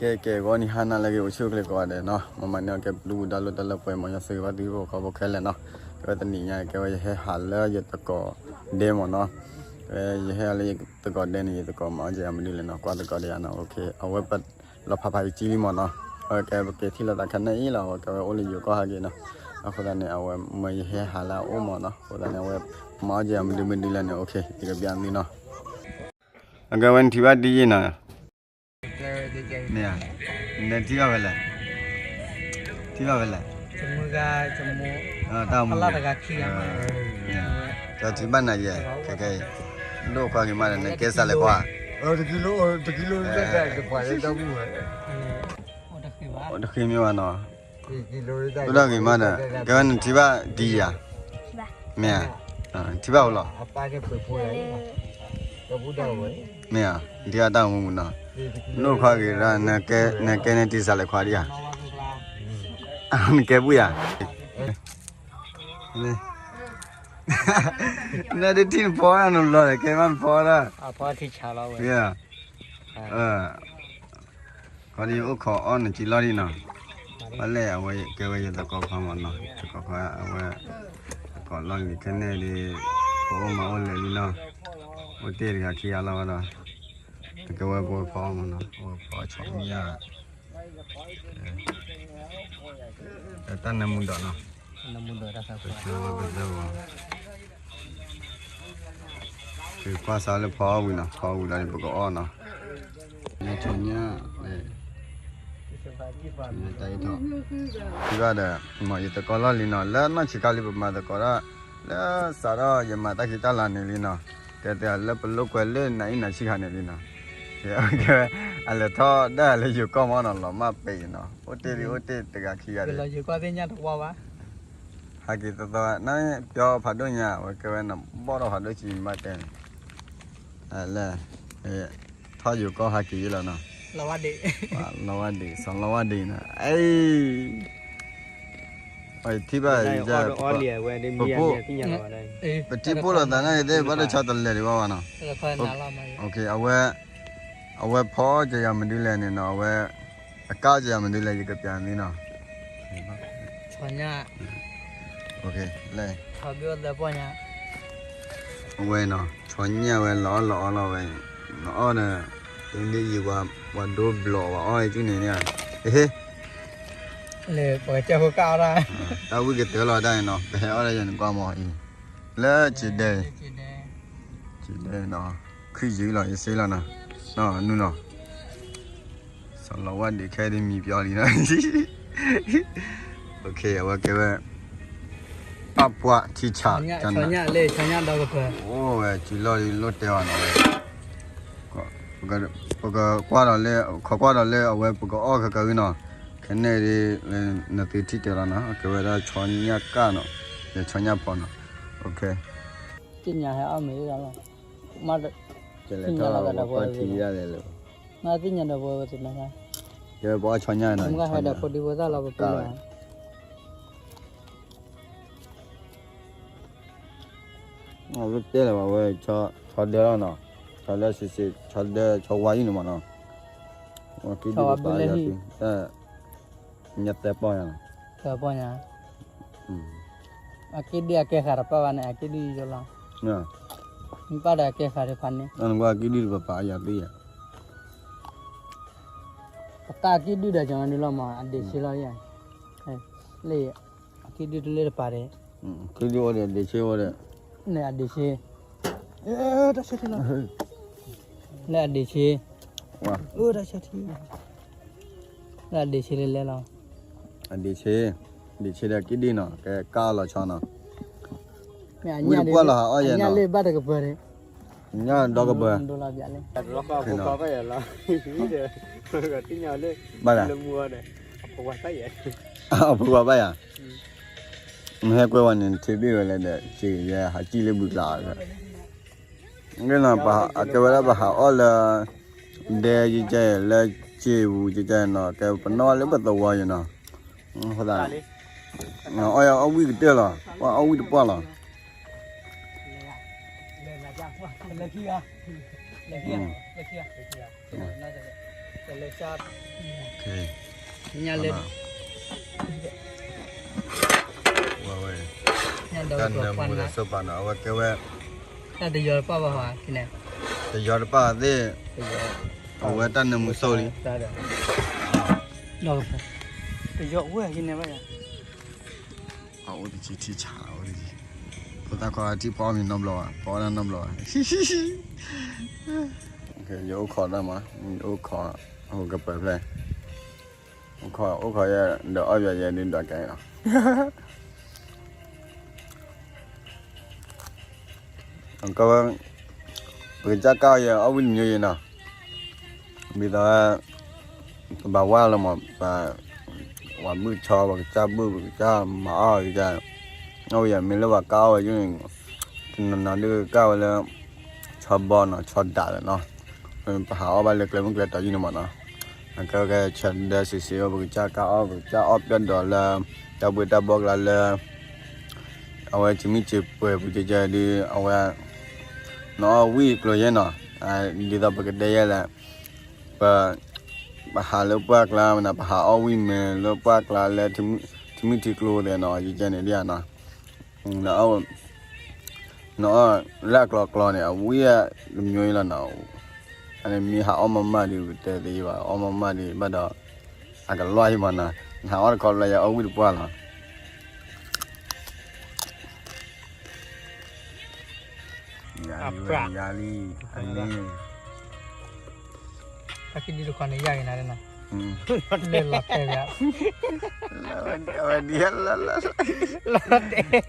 ကဲ ကဲ ဂီၤနံၤဟါနၤလၢအဂ့ၤ အိၣ်ဆူၣ်အိၣ်ချ့ကိးဂၤဒဲးနီၤ, မ့ၢ်မၤန့ၢ်အီၤကဲ ပဒုၣ်ပဒါလိၣ်တၢ်လၢပှဲၤမး ယွၤဆိၣ်ဂ့ၤဘၣ်သုဟံၣ်ဖိဃီဖိခဲလၢာ်နီၤ, ကဲဝဲတနံၤညါ ကဲဝဲယဟဲဟးလၢယသကိးဒဲမၢ်နီၤ, ကဲ ယဟဲဟးလၢယသကိးဒဲန့ၣ် ယသကိးမၤအီၣ်ကဲယၤမနုၤလဲၣ်နီၤ, ကွၢ်သကိးဒီးယၤနီၤ, အဝဲပလီၤဖးဖးကကံလံမၢ်နီၤ, အဝဲကဲပက့ၤထံၣ်လိာ်သးခါန့ၣ်အံၤလီၤ, အဝဲကဲဝဲအိၣ်လၢယိၤကီၢ်ဟဲက့ၤနီၤ, အဃိသတးန့ၣ် အဝဲမၢယဟဲဟးလၢအအိၣ်မၢ်နီၤ, အဃိသတးန့ၣ် အဝဲမၤအီၣ်ကဲယၤမနုၤမနုၤလဲၣ်န့ၣ် ယကပျးသုနီၤ အကဲဝဲနထံၣ်ဘၣ်ဒ်ယံၤနီၤ, မ့ၢ်ဧါ, နထံၣ်ဘၣ်ဝဲလဲၣ်, ထံၣ်ဘၣ်ဝဲလဲၣ်, တၢ်မူ, ကထံၣ်ဘၣ်နၤယဲ, ခဲခဲအံၤ, ဒိၣ်ခွါဂ့ၤမးဒီး နကဲစးလဲၤခွါ, တကံလိ, တကံလိ, တပှၤလၢတၢ်မူဝဲ, တဃ့မ့ၢ်ဘၣ်နီၤ, ဒိၣ်ခွါဂ့ၤမးဒီး ကဲဝဲနထံၣ်ဘၣ်ဒ်ယၤ, မ့ၢ်ဧါ, ထံၣ်ဘၣ်ဝဲလီၤ မ့ၢ်ဧါ, ထံၣ်ဘၣ်တၢ်အိၣ်မူနီၤ, ဒိၣ်ခွါဂ့ၤဒီး နကဲနတံၢ်စးလဲၤခွါဒံးဧါ, နကဲပုၢ်ယၤ, နဒ်ထံၣ်နဖီအနီၤလီၤ ကဲမးနဖီဒၣ်, ခီဒ်အိၣ်ခိးအီၣ်နကံလီၢ်ဒံးနီၤ, ဘၣ်လဲၣ်အဝဲကဲဝဲယသကိးခွါမၢ်နီၤ, သကိးခွါအဝဲ, သကိးလီၢ်လံၤခဲန့ၣ်ဒီး, ပအိၣ်မၤအိၣ်လဲၤလံနီၤ, အိၣ်တ့ၢ်တဂၤခံဂၤလီၤဝဲဒီး, ကဲဝဲပဝဲဖီအီၣ်မၢ်နီၤ, ပဝဲဖီအီၣ်ဆီညၣ်, တၢ်နၢမူဒီးနီၤ, ပဝဲပသၢဂီၤ ကကွၢ်စးလၢဖီအီၣ်ဝံၤနီၤ, ဖီအီၣ်ဝံၤဒီးပကအီၣ်နီၤ, ဆီညၣ်, တၢ်အံၤထီၣ်, ထံၣ်ဘၣ်ဒီး, မ့ၢ်ယသကိးလီၢ်လံနီၤ, လၢနီၢ်ဆံးခါလံပမၤသကိးဒီး, လၢစးထီၣ်ယမၤတၢ်ခံးတၢ်လၤန့ၣ်လံနီၤ, တဲတဲလၢပလိာ်ကွဲလၢနၤအံၤနၤဆံးခါန့ၣ်လံနီၤ, အလဲၤထီၣ်ဒၣ်လၢယိၤကီၢ်မၢ်နီၤ, လီၤမၢ်ပဲအံၤနီၤ, အိၣ်တ့ၢ်လံအိၣ်တ့ၢ်တဂၤခံဂၤဒီး ဟဲက့ၤသီသီ, နပျီဖးဒိၣ်ညါ အဝဲကဲဝဲနဘီၣ်ထီၣ်ဖးဒိၣ်ကံ မ့ၢ်တဲန့ၣ်, လဲၣ်, ထီၣ်ယိၤကီၢ်ဟဲက့ၤလီၤနီၤ, လီၤဝါဒံး, စီၤလီၤဝါဒံးနီၤ, အံၤ, ထံၣ်ဘၣ်, ပထံၣ်ဖိလိာ်သးန့ၣ်သ့ၣ် ဘၣ်တဆီတလဲၤဒံးဘၣ်ဘၣ်နီၤ, အဝဲ, အဝဲဖီအီၣ်ကဲယၤမနုၤလဲၣ်န့ၣ်နီၤ, အဝဲ, အကါကဲယၤမနုၤလဲၣ် ယကပျးန့ၣ်နီၤ လဲၣ်, အဝဲနီၤ ဆီညၣ်ဝဲလီၤအီၣ်လီၤအီလီၤဝဲ, နအီၣ်ဒီး, ဒ်ယံၤပှၤဒိဘျီၣ်ဝဲအီၣ်ကန့ၣ်န့ၣ်, ဟ့, လၢပကစၢၢ်ဖိကၣ်အီၣ်တၢ်, တၢ်ဝံၣ်ကတၢၢ်လီၤတၢ်န့ၣ်နီၤ, ပဟဲအီၣ်ဒၣ်ယၤန့ၣ်ကွၢ်မီၤအံၤ, လၢစံးဒဲ, စံးဒဲနီၤ, ခုၣ်ယုၢ်လီၤ ယစ့လီၤနီၤ, နီၤနုၢ်နီၤ စီၤလီၤဝါဒံးခဲဒ်မံၤပျီလံနီၤ, အဝဲကဲဝဲ, ပၢ်ပှၢ်ထံဆး, အိၣ်ဝဲစုလီၢ်လံလိၣ်တဲဘၣ်နီၤ, ပကကွၢ်ဒီးလၢ, ခိးကွၢ်ဒီးလၢအဝဲပကအီၣ်ခဲကနံၣ်နီၤ, ခဲန့ၣ်ဒ်, နသုထံၣ်တဲလီၤနီၤ, ကဲဝဲဒၣ်ဆီညၣ်ကၣ်နီၤ, ယဆီညၣ်ဖီနီၤ, သ့ၣ်ညါဟဲအီၣ်မ့ၢ်လီၤ, မ့ၢ်, သ့ၣ်ညါလီၤသးဒီးပှၤ, မ့ၢ်သ့ၣ်ညါဒီးပှၤဝဲသ့ၣ်ညါ, ကဲပှၤဆီညၣ်နီၤ, မ့ၢ်ဟဲဒီးဖိဒံဖိသၣ်လီၤပပူၤလီၤ အဝဲတဲလၢၤဘၣ်ဝဲ, ဆီဒၢလီၤနီၤ, ဆီဒၢစံးစ့, ဆီဒၢဆီဝါယုၢ်န့ၣ်မးနီၤ, ကံဒုၣ်ပပာ်ယၤသံ, ညါတဲပီၢ်ယၤ, တဲပီၢ်ယၤ, အကံဒုၣ်အကဲဃာ်တပၢ်ဘၣ်န့ၣ် အကံဒုၣ်ယိလီၤ, မ့ၢ်ပၢ်ဒီးအကဲဃာ်တဖၣ်န့ၣ်, ကံဒုၣ်တပပာ်ယၤသံယၤ ပတၢ်အကံၣ်ဒုၣ်ဒီးကီၤနုာ်လီၤမး အဒ့းဆ့လီၤယၤ, လၢအကံၣ်ဒုၣ်တလၢတပာ်ဒီး, ကံၣ်ဒုၣ်အိၣ်ဒီးဒ့းဆ့အိၣ်ဒီး, န့ၣ်အဒ့းဆ့, လၢအဒ့းဆ့, လၢအဒ့းဆ့လၢလဲၣ်လီၤ, အဒ့းဆ့, ဒ့းဆ့ဒီးကံၣ်ဒုၣ်နီၤ ကဲကၢ်လီၤဆီနီၤ, ဝံတပှၢ်လီၤဟးအီၣ်ယဲနီၤ, ညၣ်ဒီကဘၢ ညၣ်ဒီကဘၢ, ဘၣ်လဲၣ်, အဖုဝါဘၣ်ယၤ, မ့ၢ်ဟဲကွဲဝဲန့ၣ် ထံဘ့ၣ်ဝဲလဲၣ်ဒီး စ့ယဲဟးကံၣ်လၢဘုကျါ, အကဲဝဲဒၣ်ပဟးအီၣ်လၢ ဒဲယကဲလၢစ့ပူၤကဲနီၤ ကဲပနီၣ်လၢပသဝီယနီၤ, အီၣ်ယအီၣ်ဝံၣ်ကတၢၢ်လီၤ ပှၤအီၣ်ဝံၣ်တပှၢ်လီၤ. လၢခံဂၤ, လၢခံဂၤ, လၢခံဂၤ, လၢခံဂၤ, လၢခံဂၤ, လၢ ညါလၢ ဝဲဝဲ ညါဒီး တၢ်နၢမူဒီးစိပၤနီၤ အဝဲကဲဝဲ တၢ်တယီၤတပၣ်ဘၣ်ဟီန့ၣ် တယီၤတပၣ်သ့ၣ် အဝဲတၢ်နၢမူစိလံ ဒီး တယီၤဝဲဟံးန့ၢ်ဘၣ်ယၤ အအိၣ်တဆံထံဆးအိၣ်တဆံ ဖိသၣ်ခွါထံဖီအီၣ်မ့ၤနီတဘျီဘၣ် ဖီအီၣ်တၢ်နီတဘျီဘၣ် ယအိၣ်ခိးတၢ်မး ယအိၣ်ခိး အဟိကပၢၤဖျဲၣ် အိၣ်ခိး အိၣ်ခိးယဲ ဒီးအီၣ်ယဲယဲဒုးဒွးကဲလီၤ ကဝဲ ပကစၢ်ကၢ်အီၣ်ယဲအီၣ်ဝံၣ်တမျိုးယဲနီၤ ဒ်သိး ပဘၣ်ဝါလီၤမး ပ ဝၤဘုၣ်ဆီ ပကစၢ်ဘုၣ် ပကစၢ်မၤအီၣ်ကစၢ် အီၣ်ဝံၣ်ယဲမ့ၢ်လၢပှၤကၢ်အီၣ်ဝဲယဲန့ၣ် တနီၤနီၤဒုးကၢ်ဝဲလၢ ဆီဘီနီၤ ဆီဒးလီၤနီၤ ပဟးအီၣ်ဘၣ်လၢကျဲမုၢ်ကျဲတီၤယဲန့ၣ်မးနီၤ အကဲကဲဆၢဒၢစံးစံး ပကစၢ်ကၢ်အီၣ် ပကစၢ်အီၣ်ပျဲၢ်ဒီးလၢ တၢ်ဘှ့တၢ်ဘှီကျါလၢ အဝဲစံးမံစံးပှဲၤပူၤကဲကဲဒုး အဝဲ နအီၣ်ဝံၣ်ကျိၤယဲနီၤ ဒ်သိးပကတဲယဲလဲၣ် ပ ပဟးလၢပှၢ်ကျါမနီၤ ပဟးအီၣ်ဝံၣ်မ့ၢ်လၢပှၢ်ကျါလၢ ထံမုၢ်ထံကျိသဲးနီၤ ယကဲန့ၣ်ဒ်နီၤ နအီၣ် နအီၣ်လၢအကျိၤကျိၤန့ၣ် အဝံၣ်တမျိုးအံၤလီၤနီၤ အန့ၣ်မ့ၢ်ဟးအီၣ်မးမးဒုး ပတဲသ့ဘၣ် အီၣ်မးမးဒုးဘၣ်ဒီး အကလီၢ်အံၤမးနီၤ နဟးအီၣ်တခီလၢယအီၣ်ဝံၣ်တပှၢ်လီၤ ယၤလံ ယၤလံ အန့ၣ် တၢ်ခံဒုတခီန့ၣ် ယၤက့ၤနၤလၢနီၤ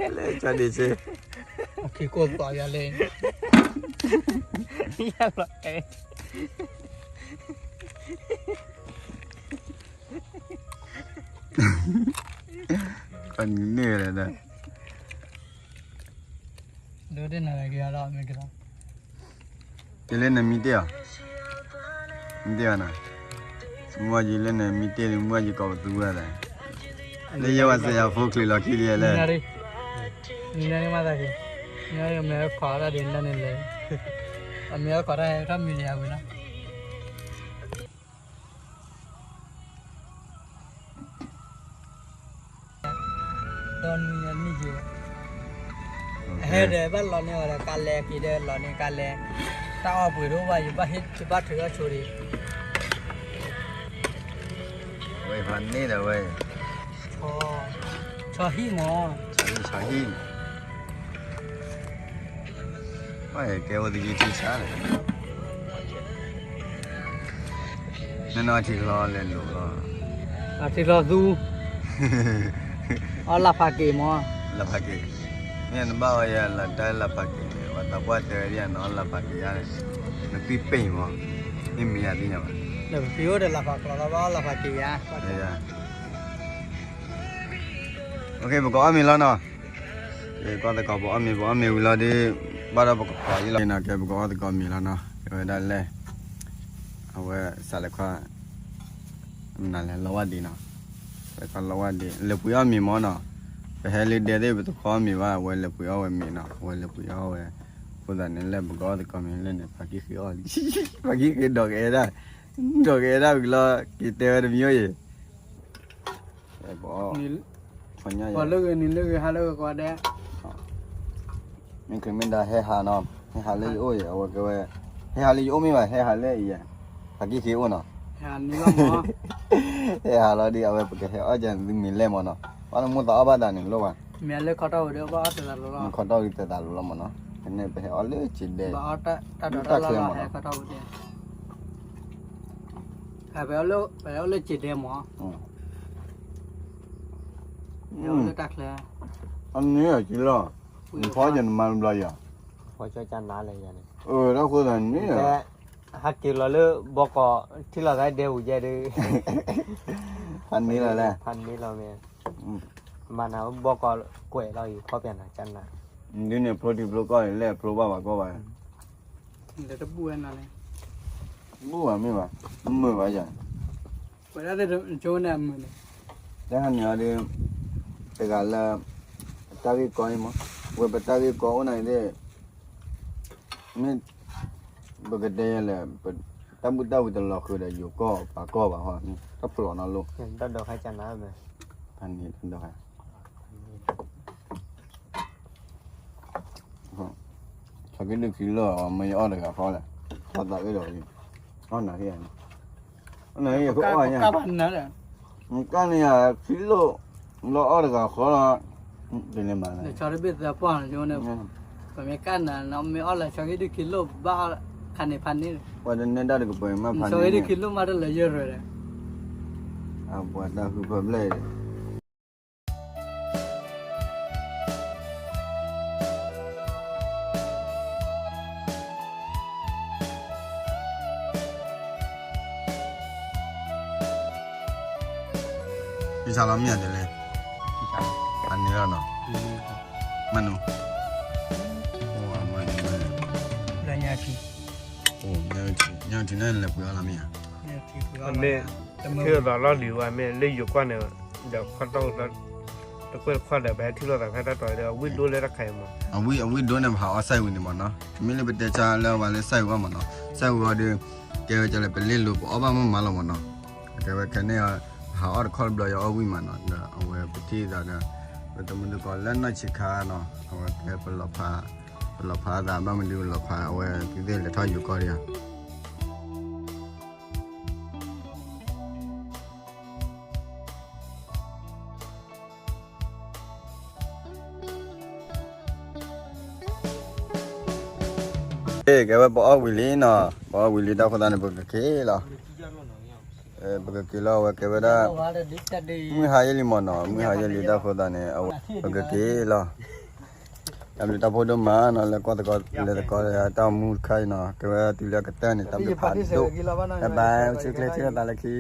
လၢလီၤတဲာ်ယၤ လီၤတဲာ် လၢကၢ်ဒံးစ့ ခံကိၢ်သီယၤလၢ ယၤလီၤတဲာ် ကန့ၢ်လဲၣ် ဒိဒ်နၤက့ၤလီၤ မ့ၢ်ကလီၤ ကလၢနမံတ့ၢ်အီၤ မံတ့ၢ်အီၤနၤ မုၢ်ဂီၤယံၤလၢနမံတ့ၢ်န့ၣ် မုၢ်ဂီၤယံၤကိးပသူဝဲသး လၢယဲဝဲစဲယၤဖိချံးလီၤခံလံလဲၣ် နမ့ၢ်ခိးတၢ်ဒ်န့ၣ်လဲၣ် အမ့ၢ်ခိးတၢ်ဟဲထီၣ်မံၤလံအဝဲလီၤ ဒီးနွံနံၤ အဟဲဒီး ဘၣ်လီၤန့ၢ်အီၤဒီးကါလဲက့ၤဒီးလီၤန့ၢ်ကါလဲ, တၢ်အီၣ်ပှ့ၤဒိၣ်ဘၣ် ယဘၣ်ဟ့ၣ် ယဘၣ်ထုးထီၣ်ဆိဒံး, ဝဲဖးန့ၢ်ဒီးဝဲ, ဆီဟံၣ်မး, ဆီဟံၣ်, ဘၣ်ဟဲကဲဝဲတယုၢ်ထံဆါန့ၣ် နနီၢ်ထံချီလဲၤလိာ်လီၤ, ထံချီသူ, အီၣ်လၢ်ဖးက့ၤမး, လၢ်ဖးက့ၤ, မ့ၢ်နဘၣ်အီယဲလၢတၢ်လၢ်ဖးက့ၤန့ၣ် ပှၤသးပှၢ်တဲဝဲဒ်ယၤ နအီၣ်လၢ်ဖးက့ၤယါန့ၣ်, နသွံၣ်ပ့ၢ်မး, မ့ၢ်မ့ၢ်ယါသ့ၣ်ညါဘၣ်, ဒီးပဖံးအိၣ်ဒီးလၢ်ဖးကျီလီၤ ဘၣ်အီၣ်လၢ်ဖးက့ၤယါ, ပကအီၣ်မ့ၤလီၤနီၤ, ကဲကီၢ်သကိးပအီၣ်မ့ၤ ပအီၣ်မ့ၤဝံၤလီၤဒီး ဘၣ်ဒီးပကဖီးယံလီၤနီၤ, ကဲပကအီၣ်သကိးမ့ၤလီၤနီၤ, ကဲဝဲဒၣ်လဲၣ်, အဝဲစးလဲၤခွါ နလဲၤလီဝၢ်ဒံးနီၤ, လဲၤခွါလီဝၢ်ဒံး လဲၤပှ့ၤအီၣ်မ့ၤမးနီၤ, ပဟဲလၢဒဲသ့ၣ် ပတခီအီၣ်မ့ၤဘၣ် အဝဲလဲၤပှ့ၤအီၣ်ဝဲမ့ၤနီၤ, အဝဲလဲၤပှ့ၤအီၣ်ဝဲ, အဃိသတးန့ၣ်လၢပကအီၣ်သကိးမ့ၤလၢန့ၣ် ပှၤကံၣ်ဃ့အီၣ်လံ, ပှၤကံၣ်ဃ့ဒီးကအဲၣ်ဒၣ်, ဒီးကအဲၣ်ဒၣ်ဝံၤလီၤ က့ၤတဲဝဲတမံၤအံၤ ပှၤလၢဂ့ၤနံၤလၢဂ့ၤဟါလၢဂ့ၤကိးဂၤဒဲး, မ့ၢ်ခရံာ်မ့ၢ်ဒါဟဲဟးနီၤ, ဟဲဟးလၢယအိၣ်အံၤ အဝဲကဲဝဲ, ဟဲဟးလၢယအိၣ်မ့ၢ်ဘၣ် ဟဲဟးလၢအံၤ, ပှၤကံၣ်ဃ့အိၣ်နီၤ, ဟဲဟးလီၤဒီး အဝဲပကဟဲအီၣ်ကသုမ့ၤလဲၣ်မးနီၤ, ဘၣ်နမိၢ်သးအီၣ်ဘၣ်သးန့ၣ်လိၣ်ဘၣ်, မ့ၢ်လၢခီတီၢ်ဝဲဒီးဘၣ်အီၣ်တသးလိၤလီၤ, ခီတီၢ်ဝဲတသးလိၤလီၤမးနီၤ, ဖဲန့ၣ်ပဟဲအီၣ်လၢစံးဒဲး, တၢ်ချၢမးနီၤ ပအီၣ်လၢစံးဒဲးမး, အန့ၣ်ကလီၤ, နဖီယနမါတဘျီယၤ, ဖီကနါလဲၣ်ယၤန့ၣ်, အတၢ်ဃိသးန့ၣ်, ဟးက့ၤလီၤလၢဘီကီး ထံၣ်လီၤသးဒဲဝူၤယဲဒုး, ဖးန့ၢ်လီၤလဲၣ်, ဖးန့ၢ်လီၤမ့ၢ်, မၤနၤဘီကီးကွဲးလီၤအံၤ ဖီပျဲနၤကနါ, ဒ်န့ၣ်ဖျိထံဖျိကီၢ်န့ၣ် လဲၣ်ဖျိဘၣ်ဘၣ်ကီၢ်ဘၣ် တဘူၣ်ဝဲနၤန့ၣ်, ဘူၣ်ဘၣ်မ့ၢ်ဘၣ်, မုာ်ဘၣ်ယၤ, ဝဲဒၣ်တကၠိန့ၣ်အမုာ်န့ၣ်, တၢ်ဟးန့ၣ်အီၤဒီး, တဂၤလၢ, ပတၢ်ဂ့ၢ်ကီအံၤမး, ဝဲပတၢ်ဂ့ၢ်ကီအိၣ်နၤအံၤသ့ၣ်, မ့ၢ်, ပကတဲယဲလဲၣ်, ပ တၢ်ဘူၣ်တၢ်ဝံၤတလီၤဃုာ်ဒီး ယိၤကီၢ်ပာ်ကီၢ်ဘၣ်ဟီ, တၢ်ဖျိးနီၤလိၣ်, ဖးန့ၣ်တဒိးဟဲ, ဆီက့ဒုၣ်ခံလိၣ် မ့ၢ်ယအီၣ်တဂၤဃီလဲၣ်, ထီၣ်သးအၢဒီး, အီၣ်နၤဟံၣ်, အီၣ်နၤဟံၣ်ယကအိၣ်ညါ, ကၢ်န့ၣ်ယခံလိၣ်, လီၤအီၣ်တဂၤဃီလီၤ, တန့ၢ်မးလဲၣ်, ဆီတဘ့ၣ်သၢပှၢ်န့ၣ်, ပမ့ၢ်ကၢ်နၤနီၤ မ့ၢ်အီၣ်လၢဆီက့ဒုၣ်ခံလိၣ်ဘၣ်, ခါန့ၣ်ဖးန့ၣ်, ပှၤတန့ၢ်တၢ်တကပၤမးဖးန့ၣ်, ဆီက့ဒုၣ်ခံလိၣ်မးတလၢယဲၢ်ရၢၢ်ဒီး, အပှၤတၢ်ဃုဖၢဘျဲၣ် ဖံဆါလီၤမ့ၢ်ဧါတလဲၣ်, အန့ၣ်လီၤနီၤ, မနုၤ, အိၣ်မနုၤ, ညၣ်ထံန့ၣ်လဲၤပှ့ၤအီၣ်လီၤမ့ၢ်ဧါ, မ့ၢ်ထံၣ်လိာ်သးလီၢ်လံၤဝဲ မ့ၢ်လၢယိၤကွၢ်န့ၣ်, ဒီးတကွဲၢ်တခွီၣ်ဒီး ပဟဲထံၣ်လိာ်သးဖဲတၢ်တီၤဒီး အဝံၣ်ဒိၣ်လၢတၢ်ခါအံၤမး, အဝံၣ်အဝံၣ်ဒိၣ်န့ၣ် ပဟးအီၣ်စၢ်ဝံၤန့ၣ်မးနီၤ, တမ့ၢ်လၢပတဲဆါလၢအဝဲလၢစၢ်ဝံၤအီၣ်မးနီၤ, စၢ်ဝံၤအီၣ်ဒီး ကဲဝဲကလဲၣ် ပလ့ၢ်လိၤပအီၣ်ဘၣ်မးမးလီၤမးနီၤ, ကဲဝဲခဲန့ၣ်, ပဟးအီၣ်တခီတဘျီယအီၣ်ဝံၣ်မးနီၤ, ဒီးအဝဲပထံၣ်သးဒီး, ပတမုၢ်တကိးလၢနီၢ်ဆံးခါနီၤ အဝဲကဲပလီၤဖး, ပလီၤဖးသးဘၣ်မနုၤပလီၤဖး အဝဲသ့ၣ်လဲၤထီၣ်ယိၤကီၢ်ဒီး ကဲဝဲပအီၣ်ဝံၤလံနီၤ, ပအီၣ်ဝံၤလံတၢ်ဃိသတးန့ၣ် ပကက့ၤလီၤ, ပကက့ၤလီၤ အဝဲကဲဝဲဒၣ်, မုၢ်ဟါယဲၢ်လံမးနီၤ, မုၢ်ဟါယဲၢ်လံတၢ်ဃိသတးန့ၣ် အဝဲပကက့ၤလီၤ, တၢ်ဘျုးတၢ်ဖှိၣ်ဒိၣ်မးနီၤ လၢကွၢ်သကိးလဲၤသကိးတၢ်မူတခါအံၤနီၤ, ကဲဝဲတုၤလၢကတၢၢ်န့ၣ် တၢ်ဘျုးဖးဒိၣ်, ဘၣ်ဘၣ် ဆူၣ်ချ့ဆူၣ်သးလၢခံ